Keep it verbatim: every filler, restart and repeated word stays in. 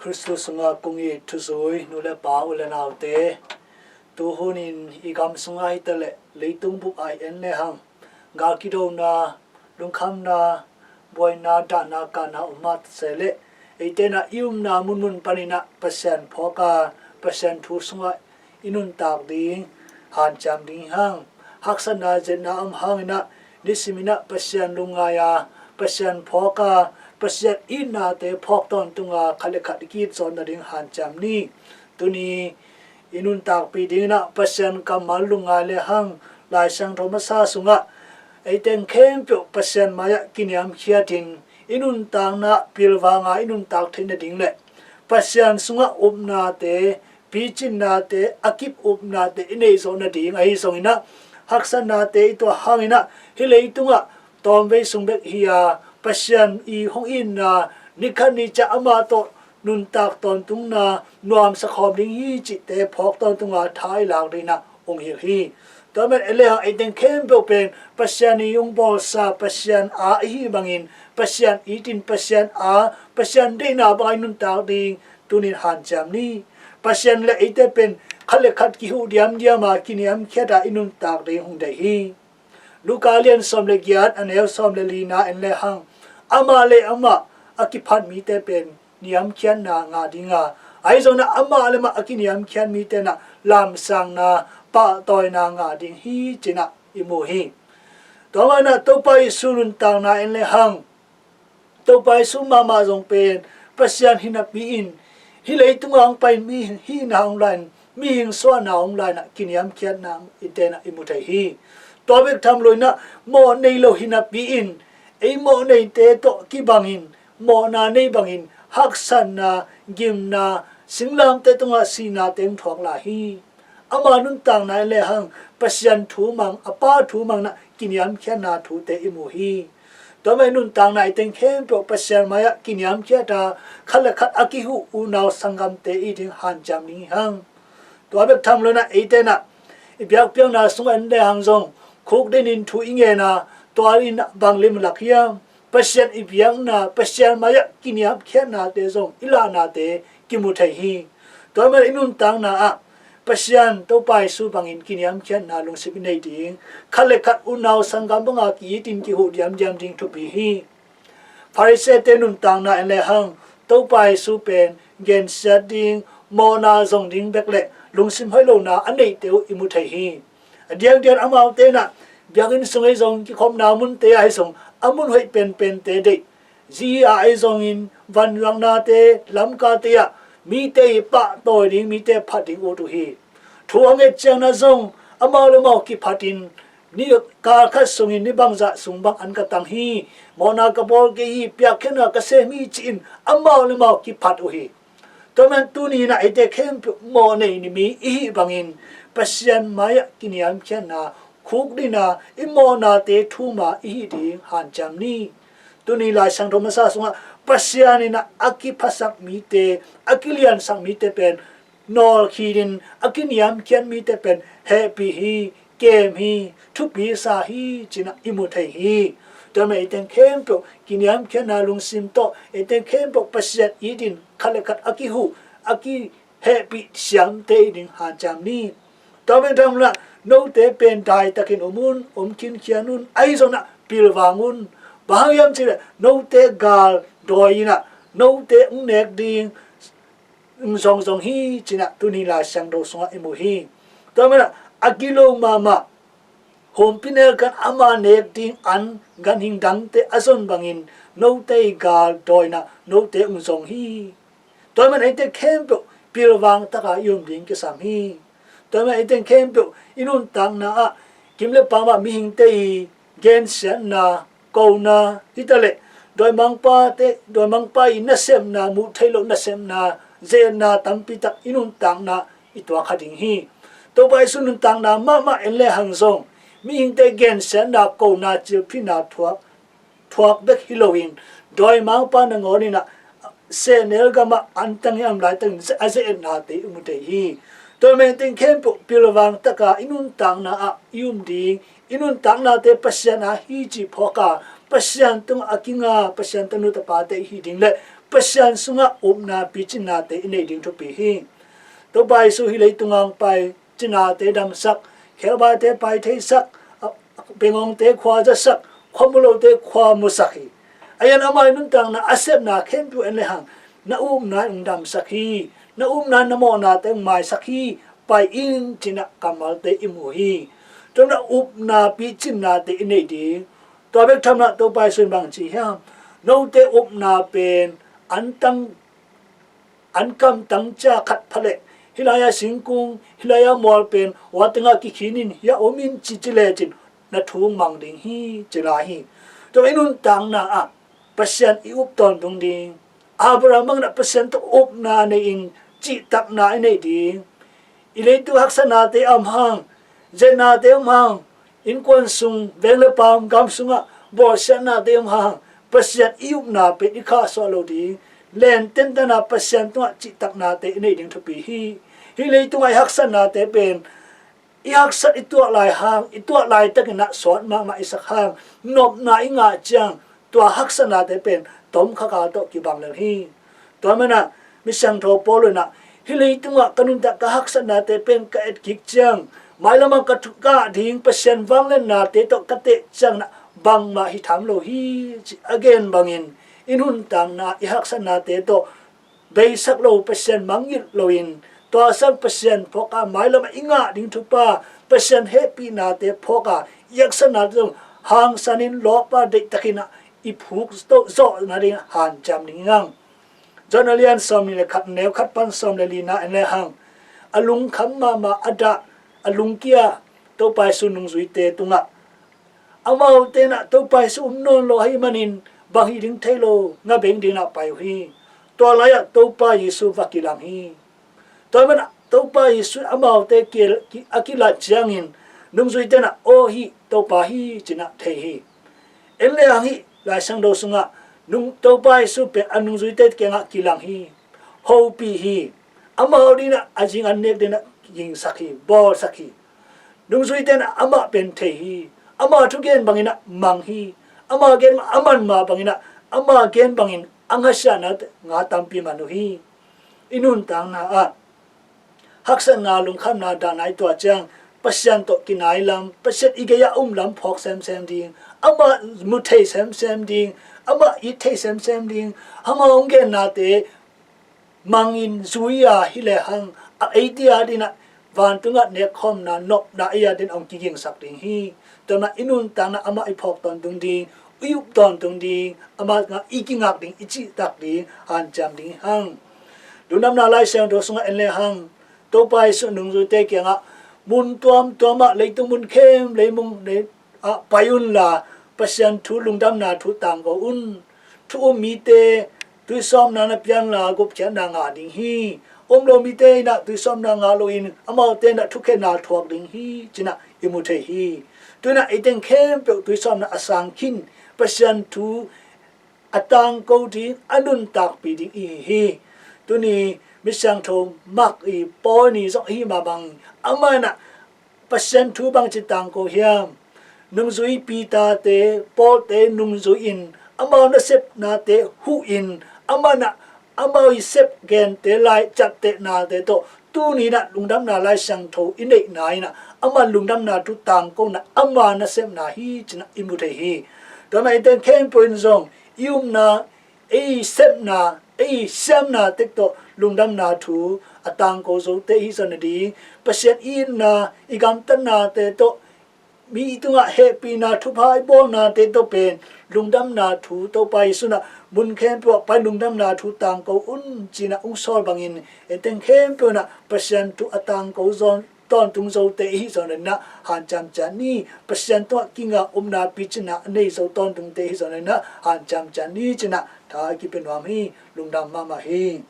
Khristu sungah kong it thuzui nu le pa, u le naute, tu hunin i gam sungah hi ta leh leitung bup ah i en le hang, gal kidona, lungkhamna, buaina, dahna, kahna om mah se leh, eite in ah i omna munmun panin ah Pasian phawk a, Pasian thu sungah i nuntak ding hanciam ding hang. Haksatna, zeetna om hangin ah nisimin ah Pasian lungngai a, Pasian phawk a, Pasian itnate phawk tawntung a, khat le khat i ki-it zawh nading hanciam ni. Tuni i nuntakpih dingin ah Pasian kammal lungngai le hang, Lai Siangtho masa sungah ei teng khempeuh Pasian mai-ah kiniamkhiatin i nuntakna pilvang a i nuntak theih nading le Pasian sungah upnate, picinnate, a kip upnate i neih zawh nading ahi zongin ah, haksatnate i tuah hangin ah hih leitungah tawmvei sung bek hi a, Pasian i hong itna, ni khat ni ciang amah tawh nuntak tawntungna, nuamsa khawm ding hi cihte phawk tawntung a tha i lak dingin ah hong hilh hi. Tua man ei le hang ei teng khempeuh pen Pasian i hong bawlsa, Pasian a i hih bangin, Pasian itin, Pasian a, Pasian deihna bangin i nuntak ding tunin hanciam ni. Pasian le eite pen khat le khat kihuh diamdiam a, kiniamkhiat a i nuntak ding hong deih hi. Luka lian sawm le giat, a neu sawm le lina en le hang, amah le amah a kiphat mite pen niamkhiatna ngah ding a, ahi zongin ah amah le amah a kiniamkhiat mite in ah lamsangna, pahtawina ngah ding hi ci-in ah i mu hi. Tua manin ah Topa Jesu nuntakna en le hang, Topa Jesu mahmah zong pen Pasian hi napi-in, hih leitungah hong pai-in mihing hihna hong la-in, mihing suahna hong la-in ah kiniamkhiatna eite in ah i mu thei hi. Tua bek tham loin ah mawh nei lo hi napi-in, ei mawh neite tawh kibangin, mawhna nei bangin haksatna, gimna, singlamteh tungah sihnate hong thuak lai hi. Ama nuntakna en le hang Pasian thu mang, a Pa thu mang in ah kiniamkhiatna thute i mu hi. Tua man i nuntakna ei teng khempeuh Pasian mai-ah kiniamkhiat a, khat le khat a kihuh unau sanggamte i ding hanciam ding hi hang. Tua bek tham loin ah eite in ah i biakpiakna sungah en le hang zong khukdinin thu i ngen a, tua in ah bang lim lak hiam? Pasian i biakna, Pasian mai-ah kiniamkhiatnate zong i lahnate kimu thei hi. Tua man i nuntakna ah Pasian, Topa Jesu bangin kiniamkhiatna lungsim i nei ding, khat le khat unau sanggam banga ki-itin kihuh diamdiam ding thupi hi. Pharisee-te nuntakna en le hang Topa Jesu pen gensiat ding, mawhna zong ding bek le lungsim hoih lohna a neihte uh i mu thei hi. A diakdiak amaute in ah biakinn sung ahi zong, kikhopna munte ahi zong, a mun hoih penpente deih. Zi-a ahi zongin vanzuaknate, Lamkate ah mite i pahtawi ding, mite phat ding ut uh hi. Thu a nget ciangin ah zong amau le mau kiphatin, ni kal khat sungin ni bangzah sung bang an ka tang hi, mawhna ka bawl kei hi, piakkhiatna ka sem hi ci-in amau le mau kiphat uh hi. Tua man tuni in ah eite khempeuh mawh nei ni mi i hih bangin Pasian mai-ah kiniamkhiatna, khukdina, i mawhnate thum a i hih ding hanciam ni. Tuni Lai Siangtho masa sungah Pasian in ah a kiphasak mite, a kiliansak mite pen nawlkhitin, a kiniamkhiat mite pen hehpih hi, kem hi, thupi sa hi ci-in ah i mu thei hi. Tua man ei teng khempeuh kiniamkhiatna lungsim tawh ei teng khempeuh Pasian itin khat le khat a kihuh, a kihehpih siamte i ding hanciam ni. Tua man tham loin ah note pen daitakin om un, om khinkhian un, ahi zongin ah pilvang un. Bang hang hiam cih leh note gal dawi in ah note hong nek ding zongzong hi ci-in ah tuni Lai Siangtho sungah i mu hi. Tua man ah a gilo mahmah humpinelkan ama nek ding an ganhing dangte a zon bangin note i gal dawi in ah note hong zong hi. Tua man eite khempeuh pilvang taka i om ding kisam hi. Tua man eite khempeuh i nuntakna ah kim le pam ah mihingte i gensiatna, kona hi ta leh, dawimangpate, dawimangpa i nasepna, muh theih loh nasepna, ze-etna tampi tak i nuntakna i tuak kha ding hi. Topa Jesu nuntakna mahmah en le hang zong mihingte gensiatna, kona, cilphihna thuak, thuak bek hi loin dawimangpa nangawn in ah sehnel gamah an tang i om laitakin a ze-etnate i mu thei hi. Tua man ei teng khempeuh pilvang taka i nuntakna ah i um ding, i nuntaknate Pasian a hi cih phawk a, Pasian tungah a kinga Pasian tanu tapate i hih ding le Pasian sungah upna picinnate i neih ding thupi hi. Topa Jesu hih leitung hong pai, cinate damsak, khelbaite pai theisak, a, bengawngte khua zasak, khuamulote khua musak hi. A hian amah i nuntakna a sepna khempeuh en lehang, na upna in hong damsak hi, na upna in na mawhnate hong maisak hi, pai in cinah kammalte i mu hi. Tua manin upna picinnate i neih ding. Tua bek thamloh Topa Jesu in bang ci hiam? Note upna pen an tang, an kam tang cia khat pha leh, hih lai-a singkung, hih lai-a mual pen, ua tengah kikhin in, hiah om in ci ci lecin, na thu mang ding hi, ci lai hi. Tua i nuntakna ah Pasian i up tawntung ding. Abraham bangin ah Pasian tawh upna nei-in cihtakna i neih ding. I leitung haksatnate a om hang, zetnate a om hang, innkuan sung, veng le paam, gam sungah bawlsiatnate a om hang, Pasian i upna pen i khahsuah lo ding. Len tentana Pasian tungah cihtaknate i neih ding thupi hi. Hih leitungah i haksatnate pen i haksat i tuah lai hang, i tuah laitakin ah sawt mahmah i sak hang, nopna i ngah ciang, tua haksatnate pen tomkha kal tawh kibang lel hi. Tua manin ah Misiangtho Paul in ah, hih leitungah ka nuntak ka haksatnate pen ka etkik ciang, mailamah ka thu-, ka ngah ding Pasian vangliatnate tawh ka teh ciangin ah bangmah hi tham lo hi, ci a gen bangin, i nuntakna, i haksatnate tawh beisak lo, Pasian mangngilh loin, tua sang Pasian phawk a, mailamah i ngah ding thupha, Pasian hehpihnate phawk a, i haksatnate zong hangsanin lawp a, deihtakin ah i phuk to zawh nading hanciam ding hi hang. John a lian sawmnih le khat, neu khat pan sawm le lina en lehang, a lungkham mahmah, a dah, a lungkia Topa Jesu nungzuite tungah, amaute in ah Topa Jesu um nawn lo ahih manin bang hih ding thei lo, ngabeng dingin ah pai uh hi. Tua lai-ah Topa Jesu va kilang hi. Tua manin ah Topa Jesu amaute ki, ki, a kilat ciangin nungzuite in ah, "Aw, hih Topa hi," ci-in ah thei hi. En lehang hih Lai Siangtho sungah nung, Topa Jesu pen a nungzuite kiangah kilang hi. Hopih hi. Amau dingin ah, a zing an nek dingin ah kigingsak hi, bawlsak hi. Nungzuite in ah amah pen thei hi. Ama thugen bangin ah mang hi. Ama gen, a man mah bangin ah, ama gen bangin a ngasiahna nga tampi man uh hi. I nuntakna ah haksatna, lungkhamna, dahna i tuah ciang, Pasian tawh kinai lam, Pasian i gei-ah um lam phawk semsem ding, amah mu thei semsem ding, amah it thei semsem ding, amah hong gennate mangin zui a, hi lehang a, ei dia dingin ah vantungah nekkhawmna, nopna ei a dingin hong kigingsak ding hi. Tua manin i nuntakna amah i phawk tawntung ding, i up tawntung ding, amah tungah i kingak ding, i cihtak ding hanciam ding hi hang. Lungdamna Lai Siangtho sungah en lehang, Topa Jesu nungzuite kiangah, "Mun tuamtuamah, leitung mun khempeuh, lei mun, lei ah pai unla, Pasian thu, lungdamna thu tangko un. Thu um mite tuisawpna na pia unla, gupkhiatna ngah ding hi. Um lo mite in ah tuisawpna ngah loin, amaute in ah thukhenna thuak ding hi," ci-in ah i mu thei hi. Tu-in ah ei teng khempeuh tuisawpna a sang khin, Pasian thu a tangko ding, a nuntakpih ding i hi hi. Tuni Misiangtho Mark i, Paul ni zong ahi mah bang, amah in ah Pasian thu bangci tangko hiam? Nungzui Peter-te, Paul-te nungzui-in, amau nasepnate huh-in, amah in ah amau i sep gente, lai ciaptehnate tawh tuni in ah Lungdamna Lai Siangtho i neihna in ah, ama lungdamna thu tangkona, ama nasepna hi ci-in ah i mu thei hi. Tua manin ei teng khempeuh in zong i upna, ei sepna, ei siamna tek tawh lungdamna thu a tangko zote i hi zawh nading, Pasian i itna, i gamtatnate tawh mi tungah hehpihna, thupha i bawlnate tawh pen lungdamna thu, Topa Jesu in ah mun khempeuh ah pai, lungdamna thu tangko un ci-in ah hong sawl bangin, ei teng khempeuh in ah Pasian thu a tangko zo, tawntung zote i hi zawh nadingin ah hanciam ciat ni. Pasian tungah kingak, upna, picinna a nei zo tawntungte i hi zawh nadingin ah hanciam ciat ni ci-in ah tha i kipia nuam hi. Lungdam mahmah hi.